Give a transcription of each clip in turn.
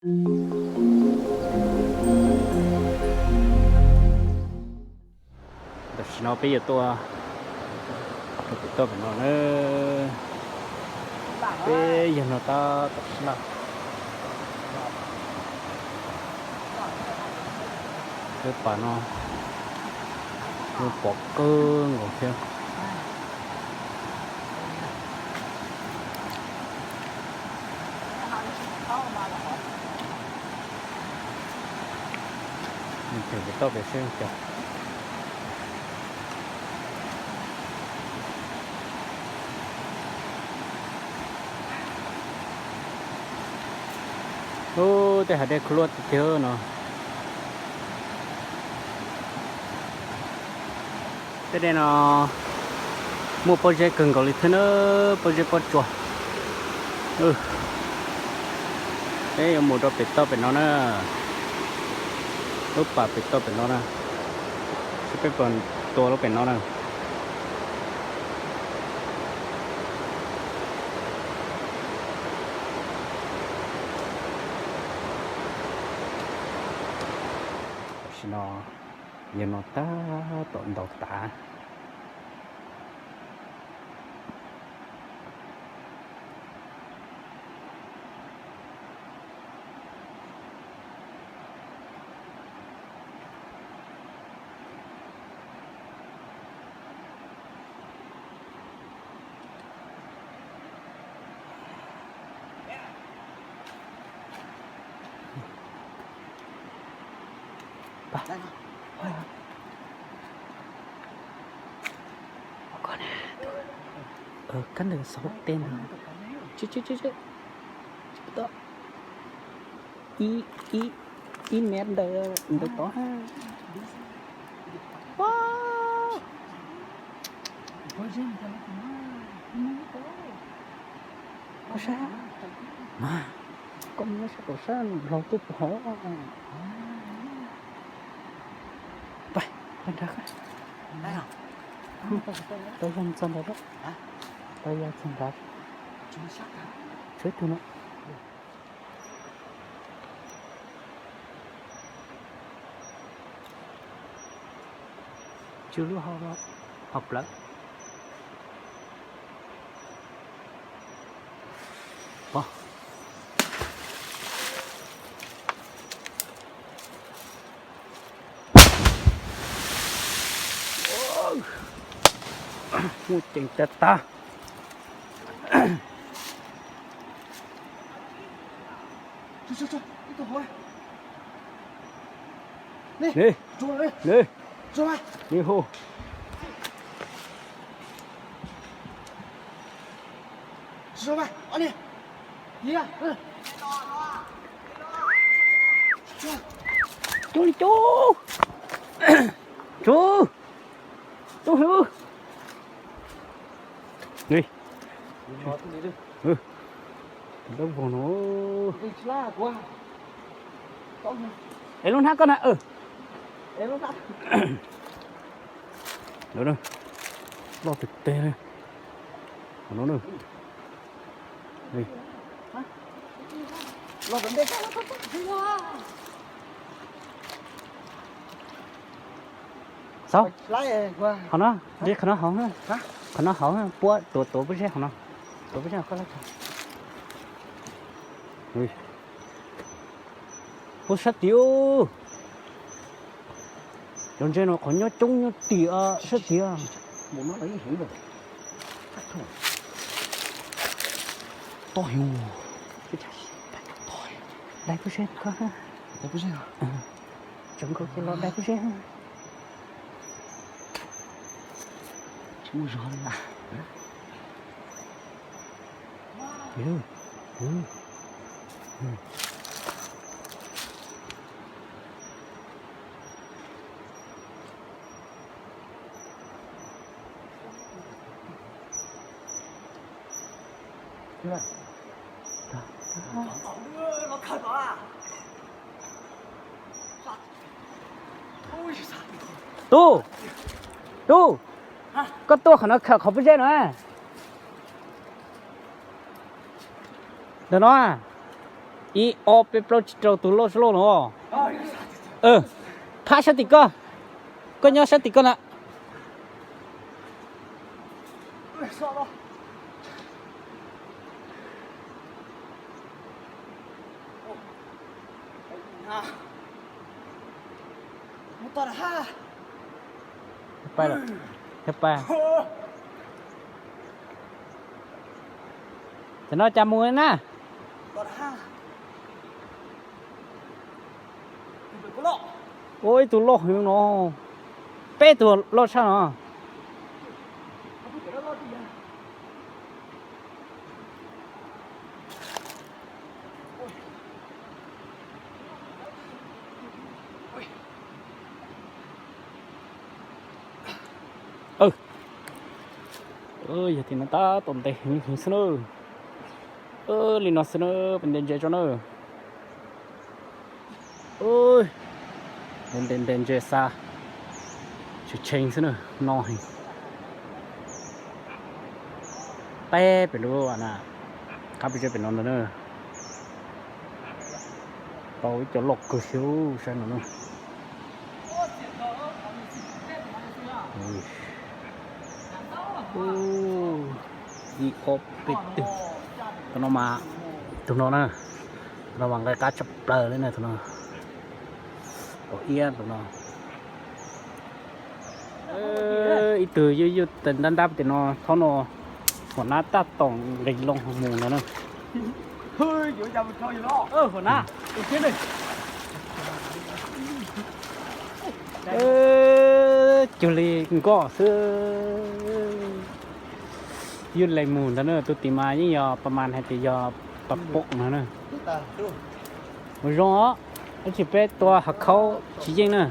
Tam sim no peb yuav tuaj, tuaj pem no na. Peb yog no tab tom sab laj. Lub pas no zoo pom kawg nkaus thiab. Tseem pem toj pem seb cas. Ub, tej hav dej khuv luaj tiag tiag no. Tej dej no muaj pob zeb kawg nkaus li thiab na, pob zeb pob tsuas. Peb yuav mus rau pem toj pem no na, lub pas pem toj pem no na, seb peb puas tua lub pem no na. Tam sim no yog no tab tom ntaus tav. Kab ntawd xauv tej ntawd. Tsis, tsis, tsis, tsis. Tsis pom tau. Ib, ib, ib mev ntawd, ntawd tod. Koj sab mas, koj muab sab kom sab hlau tuaj puag hauv. Pab, pab nrad. Tau yog txog nrad lawm. Tau yog txog nrad. Tshuav ib tug no. Tsw lub hauv plawv. Pom. Muaj ceem tag tag. Ni, ni, ni hu. Cub li cub. Cub. Cub hwv. Ni. Dawb vog no. Es lub hnab koj na. Loj tiag tiag li. Qhov no na. Xauv. Qhov no, qhov no hauv, puab tuav, tuav pob zeb hauv no. Tuav pob zeb hauv koj lab tso. Puab sab tim. Cov ntses no qhov nyob coob nyob tim sab tim. Toj yus. Dai pob zeb koj. Tseem nkaus ces los dai pob zeb. Tsis muaj zog li na. Tub, tub, koj tuaj qhov no khawm qhov pob zeb no. Ntawm no. Ib ob peb plaub tsib rau tus loj sab loj no. Phab sab tim ko, koj nyob sab tim ko na. Thiab pa, cov no cas mus na. Ua ib tug loj heev no, peb tug loj tshaj no. Yog tim no tab tom ntev heev heev xwb na. Li no xwb na, peb nte ntses tso na. Nte nte ntses xa, tshee tshee xwb na, no heev. Peb pem lub na, qab peb pem no ntag na. Tau ib co loj kawg xwb saib no na. Ib ob peb tug, tus no mas, tus no na, tus no mas nqaij qab tshaj plaws li na tus no. Tus iab tus no. Ib tug yuj yuj ntab ntab tim no, thaum no huam nab tab tom nqis loo mus no na. Cuag li nkoj xwb. Yuj le mus ntag na, tus tim mas yeej yog pas mas hais tias yog pas pom no na. Mus zoo os, ib tsam peb tua hav khaub tsis yeej na.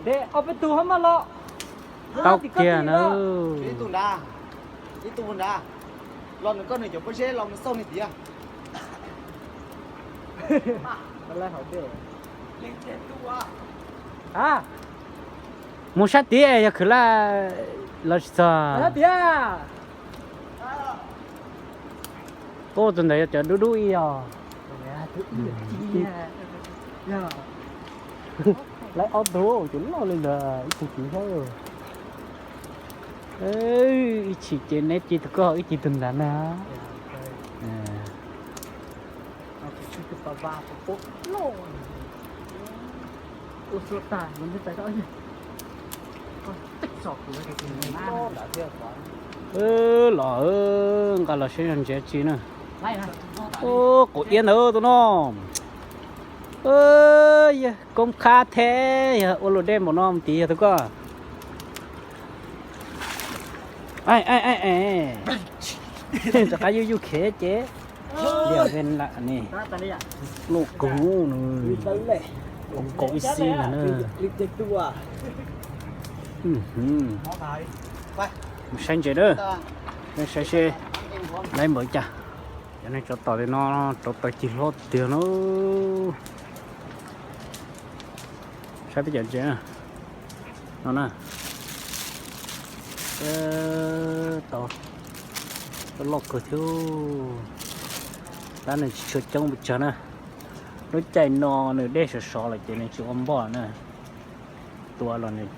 Nte ob peb tug hab mas los. Tau kiag na. Ib tug nrad, ib tug nrad, los nws koj nws cov pob zeb los mus xauj nws tiag. Mus sab tid yog khwv laj los tsis txog. Ub, tus ntawd yog cov dub dub ib yog. Lawv ob tug ces loj li ntawd ib tug tid thiab. Ib chim ces neb ci tus koj ib ci tus nrad na. Los nqa los saib yog ntsev tsi na. Ub, qaum iab ntawd tus no. Yog koob qhab thiab yog ua luam dej npaum no mus tid yog tus koj. Rov qab yuj yuj khev ces liam ve lam ne. Loj kawg nws, kaum ib xib ntag na. Mus saib ntses na, saib seb lawv npaum li cas. Cov neeg tsov tom li no rauv taws cig hlob tiag na. Saib peb cov ntses no na. Tau, loj kawg thiab. Tab nws tsis tshua coob pes tsawg na. Lub caij no nws dej sov sov lawm ces nws tsis ua npoj na. Tua los nws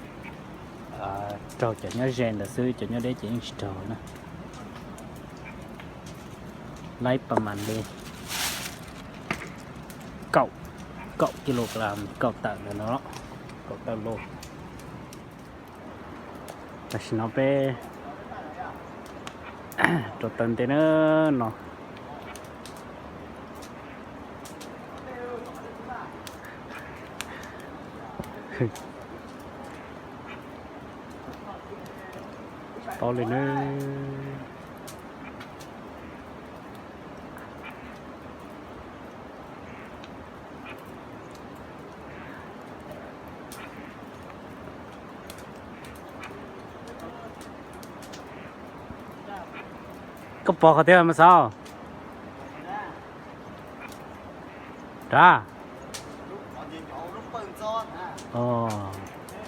raug cov nyob ze ntawd xwb, cov nyob deb ces yeej tsis raug na. Laib pas mas li kaum, kaum kilogram, kaum tawm ntawm no, kaum tawm lus. Tam sim no peb rauv taws ntses na no. Tau li na. Koj pom qhov twg mas xav? Rab.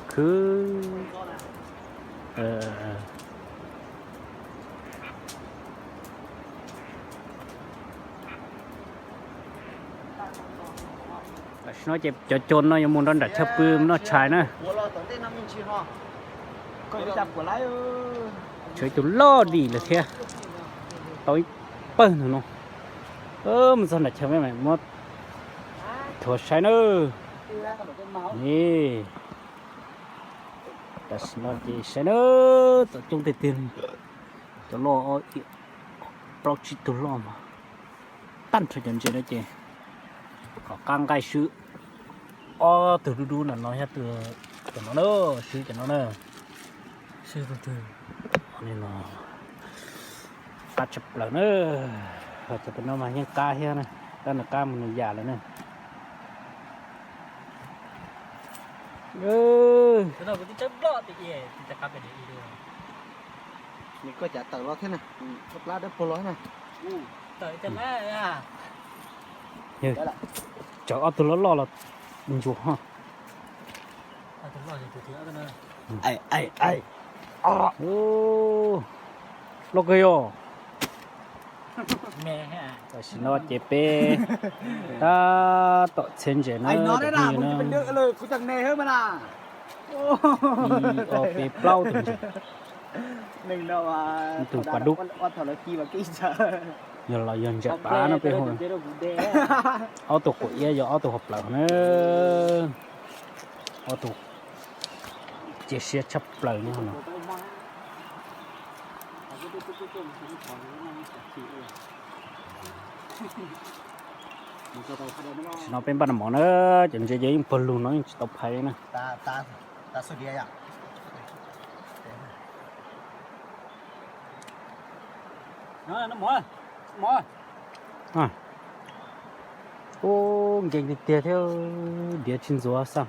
Khwv. Tam sim no ces cov coj no yuav mus nram chaw pw noj tshais na. Tshuav ib tug loj dim lawm thiab, tau ib pawg ntawm no. Mus txog nram chaw me muab thuav saib na. Tam sim no ces saib na, txom coob tiag tiag. Cov loj plaub tsib tug loj mas tag nrho cov ntses no ces kom qab nqaij swb ob tug dub dub nram no thiab, cov no na, swb cov no na, swb tug twg li no. Qab tshaj plaws na, cov pem no mas yeej qab thiab na, tab nws qab mus nws yam lawm na. Nws koj cav tawm los thiab na, koj plab dawb paug los thiab na. Tsawv ob tug loj loj los ntsuas ho. Loj kawg yog. Tam sim no ces peb tab tom txhiab ntses na, ib ob peb plaub tus ntses. Tus pas dub. Yog los yog ntses pav no peb hu. Ob tug quav iab yog ob tug hauv plawv na. Ob tug cia siab tshaj plaws no. Tam sim no peb npaj noj mov na, cov ntses ces yeej pawg lug no yeej tsis tau phais na. Ub, nkees tiag tiag thiab, diav tsis ntxuav xwb.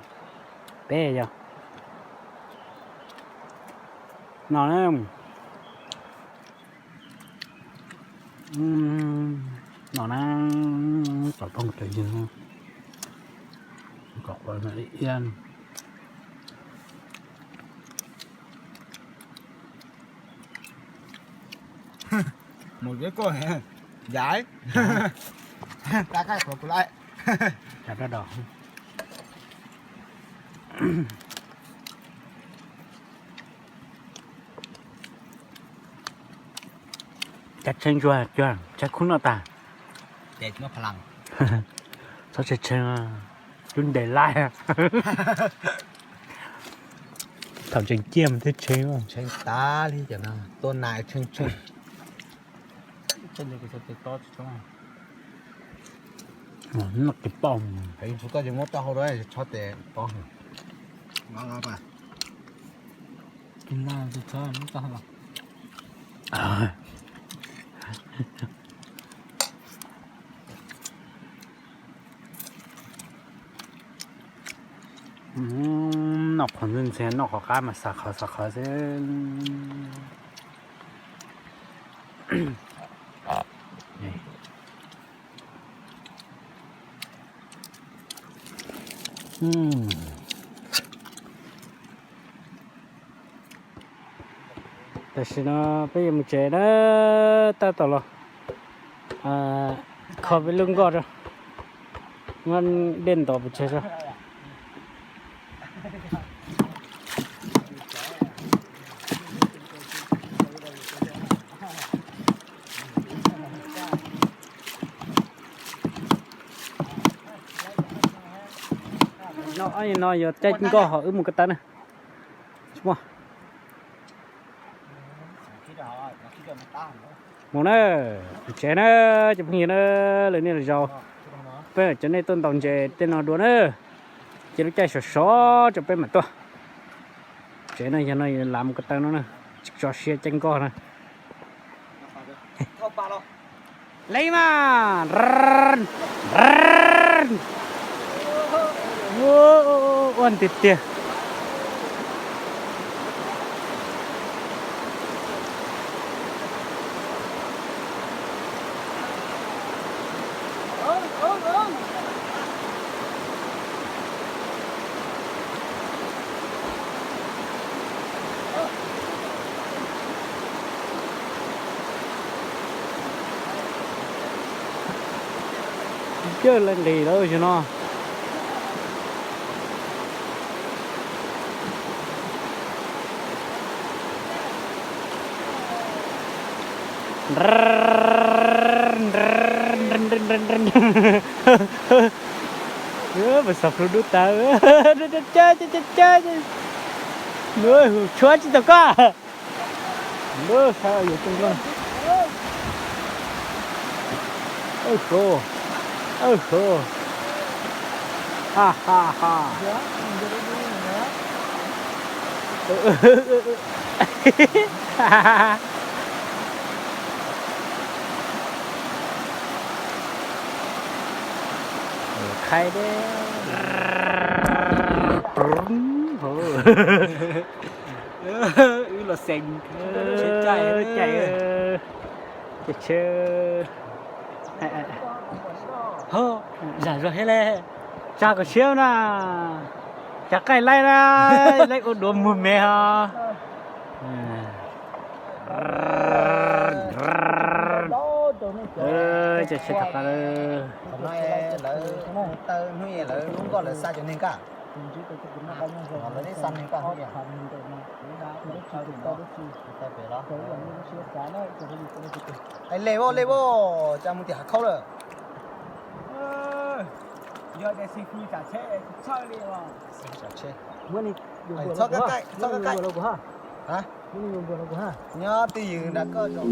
Peb yog no na. No na, kom phooj ywg, kom qhuav no ib iab. Mus peb koj yam, tab kaij qhuav kuv lawm. Cas tshee tsuag cuag tshee khub noj tag. Txhob tshee tshee, cub ntes laij. Thaum tseem ciaj mas thiaj tshee. Tshee tas li cov no, tua nas tshee tshee. Noj tis pauj, tshuav koj ces muab tau hau rau tso tes pov. Noj qhov ntxhia ntxhia, noj qhov qab mas xav qhov xav qhov xwb. Tam sim no peb yuav mus tsev na, tab tom los kho peb lub nkoj rau, muab dej ntov pes tsawg rau. No, no yuav caij nkoj ho wb mus ko taw na. Tsis muaj. Mus na, tsev na, cov phooj ywg na, lwm niaj lwm zaus peb cov nej tuaj ntaus ntses tej no dua na, ces lub caij sov sov rau peb mam tuaj. Tsev no yog no lav mus ko taw no na, tsis tso siab caij nkoj na. Leej mas. Ua tiag tiag. Lawv nqis lawm zaum no. Mas xov plhu dub tas. Tshuav tsis tau koj. Lub sab yuav tsis nkaus. Aw hlo, aw hlo, ha ha ha. Khaib deb. Wb los xeem, caij, caij, ho, zam zog thiab le. Tsa kom siab na, tsa qaij laij na, laij ua duav muag me ho. Ces tsis tau qab lawm. Lawv hnub ib lawv lub nkoj lawv xa cov neeg kaj. Lawv tib xa neeg kaj hnub ib. Hais le voj le voj, cas mus tim hav khaub lawm. Yog tias xib fwb tsam tsheb tsis txhawj li os. Txhob kaj, txhob kaj. Nyob twj ywm nram koj zos.